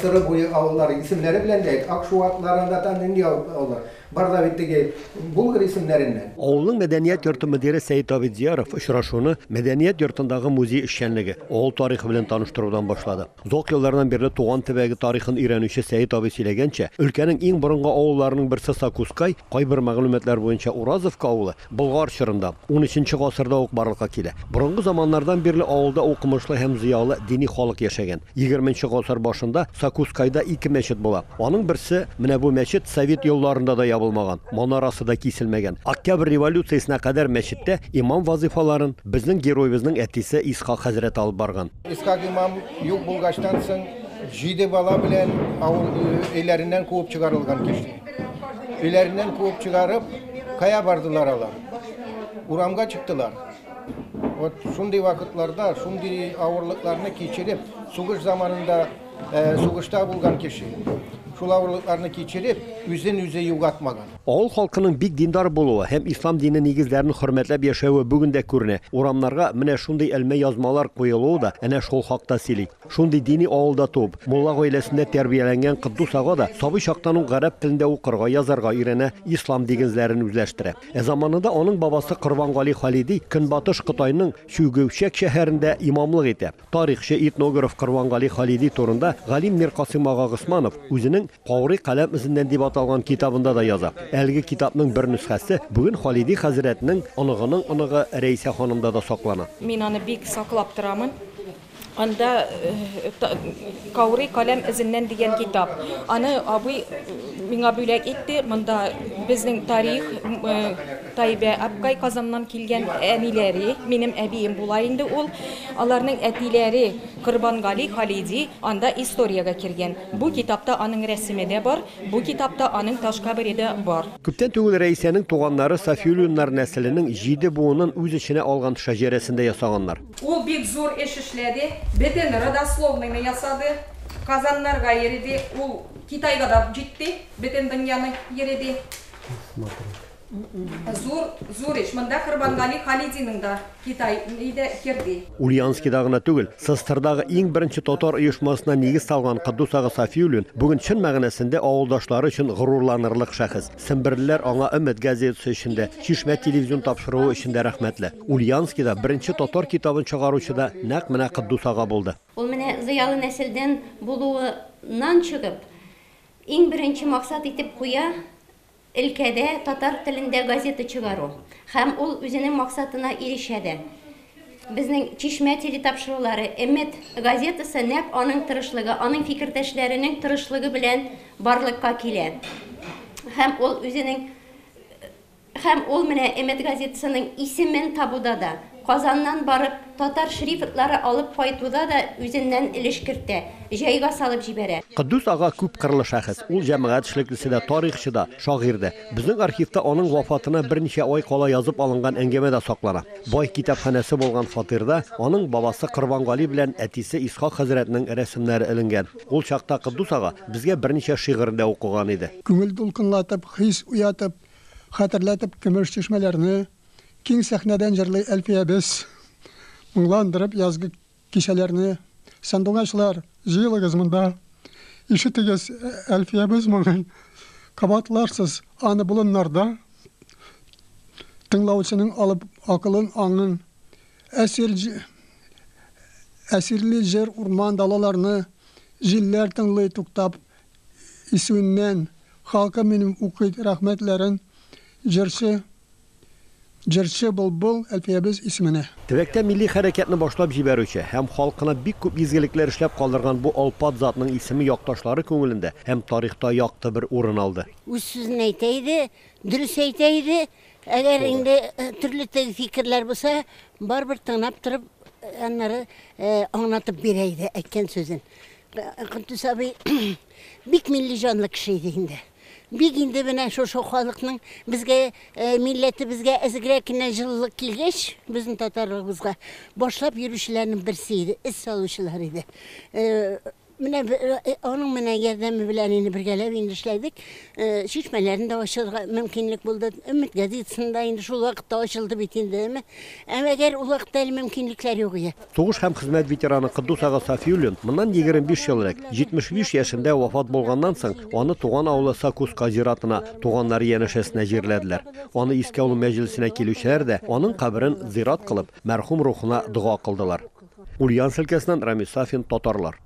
Сыры буе авыллары исемнәре белән дә әйт, Акшуатларында да нинди авыллар. Бар да бит теге булгыр исемнәреннән. Авылның мәдәният йорты мөдире Сәет Абидияров очрашуны мәдәният йортындагы музей эшчәнлеге, авыл тарихы белән таныштырудан башлады. Озак еллардан бирле туган төбәге тарихын өйрәнүче Сәет абый сөйләгәнчә, өлкәнең иң борынгы авылларының берсе Сакускай, кайбер мәгълүматлар буенча Уразовка авылы, Болгар чорында, унөченче гасырда ук барлыкка килә. Борынгы заманнардан бирле авылда укымышлы һәм зыялы дини халык яшәгән. Егерменче гасыр башында Сакускайда ике мәчет була. Аның берсе, менә бу мәчет совет елларында да ябылмаган, манарасы да киселмәгән. Октябрь революциясенә кадәр мәчеттә имам вазыйфаларын безнең героебызның әтисе Исхак хәзрәт алып барган. Исхак имам юк булгачтан соң, җиде бала белән авыл өйләреннән куып чыгарылган кеше. Өйләреннән куып чыгарып, кая бардылар алар? Урамга чыктылар. Вот шундый вакытларда, шундый авырлыкларны кичереп, сугыш заманында сугышта булган кеше, шул авырлыкларны кичереп, үзен үзе югатмаган. Авыл халкының бик диндар булуы һәм ислам дине нигезләрен хөрмәтләп яшәве бүген дә күренә. Урамнарга менә шундый элмә язмалар куелуы да әнә шул хакта сөйли. Шундый дини авылда туып, мулла гаиләсендә тәрбияләнгән Котдус ага да сабый чактан ук гарәп телендә укырга, язарга өйрәнә, ислам дигезләрен үзләштерә. Ә заманында аның бабасы Корбангали Халиди Көнбатыш Кытайның Чүгүчәк шәһәрендә имамлык итә. Тарихчы, этнограф Корбангали Халиди турында галим Миркасыйм ага Госманов үзенең Каурый каләм эзеннән дип аталган китабында да яза. Әлеге китапның бер нөсхәсе бүген Халиди хәзрәтнең оныгының оныгы Рәисә ханымда да саклана. Мин аны бик саклап торамын. Анда Каурый каләм эзеннән дигән китап. Аны абый миңа бүләк итте. Монда безнең тарих, Таибә апкай Казаннан килгән әниләре, минем әбием була инде ул. Аларның әтиләре Корбангали Халиди анда историягә кергән. Бу китапта аның рәсеме дә бар, бу китапта аның таш кабере дә бар. Күптән түгел Рәисәнең туганнары Сафиуллиннар нәселенең җиде буынын үз эченә алган шәҗәрәсен дә ясаганнар. Ул бик зур эш эшләде, бөтен родословныйны ясады, Казаннарга йөреде, ул Китайга да җитте, бөтен дөньяны йөреде. Зур, зур эш. Монда Корбангали Халидиның да Китай дә керде. Ульяновскида гына түгел, СССРдагы иң беренче татар оешмасына нигез салган Котдус ага Сафиуллин бүген чын мәгънәсендә авылдашлары өчен горурланырлык шәхес. Семберлеләр аңа Өмет газетасы өчен дә, Чишмә телевизион тапшыруы өчен дә рәхмәтле. Ульяновскида беренче татар китабын чыгаручы да нәкъ менә Котдус ага булды. Ул менә зыялы нәселдән булуыннан чыгып, иң беренче максат итеп куя өлкәдә татар телендә газета чыгару. Һәм ул үзенең максатына ирешә дә. Безнең Чишмә телетапшырулары, Өмет газетасы нәкъ аның тырышлыгы, аның фикердәшләренең тырышлыгы белән барлыкка килә. Һәм ул үзенең Һәм ул менә Өмет газетасының исемен табуда да, Казаннан барып татар шрифтлары алып кайтуда да үзеннән өлеш кертә, җайга салып җибәрә. Котдус ага күпкырлы шәхес. Ул җәмәгать эшлеклесе дә, тарихчы да, шагыйрь дә. Безнең архивта аның вафатына берничә ай кала язып алынган әңгәмә дә саклана. Бай китапханәсе булган фатирда аның бабасы Корбангали белән әтисе Исхак хәзрәтнең рәсемнәре эленгән. Ул чакта Котдус ага безгә берничә шигырен дә укыган иде. Күңел дулкынлатып, хис уятып, хәтерләтеп көмеш чишмәләрне, Киң сәхнәдән җырлый Әлфиябез, Моңландырып язгы кичәләрне. Сандугачлар, җыелыгыз монда, Ишетегез Әлфиябез моңын. Кабатларсыз аны болыннарда, Тыңлаучының алып акылын, аңын. Әсир, әсирли җыр урман далаларны, Җилләр тыңлый туктап исүеннән. Халкым минем укый рәхмәтләрен, Җырчы. Җырчы Былбыл Әлфиябез исеменә. Төбәктә милли хәрәкәтне башлап җибәрүче һәм халкына бик күп изгелекләр эшләп калдырган бу олпат затның исеме якташлары күңелендә һәм тарихта якты бер урын алды. Үз сүзен әйтә иде, дөрес әйтә иде. Әгәр инде төрле теге фикерләр булса, барыбер тыңлап торып, аннары аңлатып бирә иде әйткән сүзен. Котдус абый бик милли җанлы кеше иде инде. Бик инде менә шушы халыкның безгә, милләтебезгә әзгрәк кенә җылылык килгәч, безнең татарлыгыбызга, башлап йөрүчеләрнең берсе иде, эз салучылар иде. Менә аның менә ярдәме белән инде бергәләп инде эшләдек. Чишмәләрен дә ачырга мөмкинлек булды. Өмет газетасында инде шул вакытта ачылды бит инде, әмма. Әмма әгәр ул вакытта әле мөмкинлекләр юк иде. Сугыш һәм хезмәт ветераны Котдус ага Сафиуллин моннан 25 ел элек, 75 яшендә вафат булганнан соң, аны туган авылы Сокуска зиратына, туганнары янәшәсенә җирләделәр. Аны искә алу мәҗлесенә килүчеләр дә аның каберен зират кылып, мәрхүм рухына дога кылдылар. Ульяновск өлкәсеннән Рамис Сафин, Татарлар.